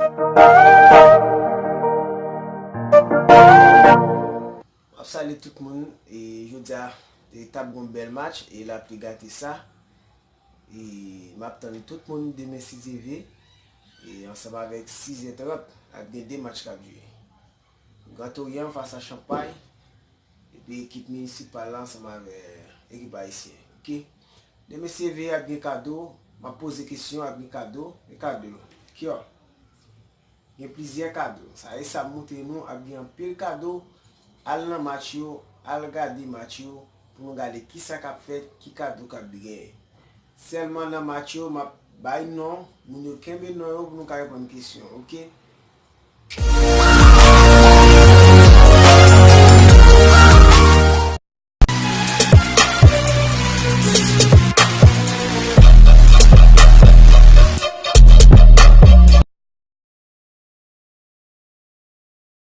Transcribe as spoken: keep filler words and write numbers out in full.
M ap salye tout moun, e jodi a, e t ap gon bèl match, e lapli gate sa. E m ap tann tout moun demen si Dye vle, e ansanm avèk sizè trant, ap gen de match k ap jwe. Grand Orient fas a Champay, epi ekip minisipal la ansanm avèk ekip ayisyen. Oke? Demen si Dye vle ap gen kado, m ap poze kesyon, ap gen kado, e kado, kiyò? Gen plizyè kado. Sa e sa montre nou ap gen anpil kado. Al nan match yo, al gade match yo pou nou gade kisa k ap fèt, ki kado k ap genyen. Sèlman nan match yo, m ap bay non, moun yo kenbe non yo pou nou ka reponn kesyon, oke?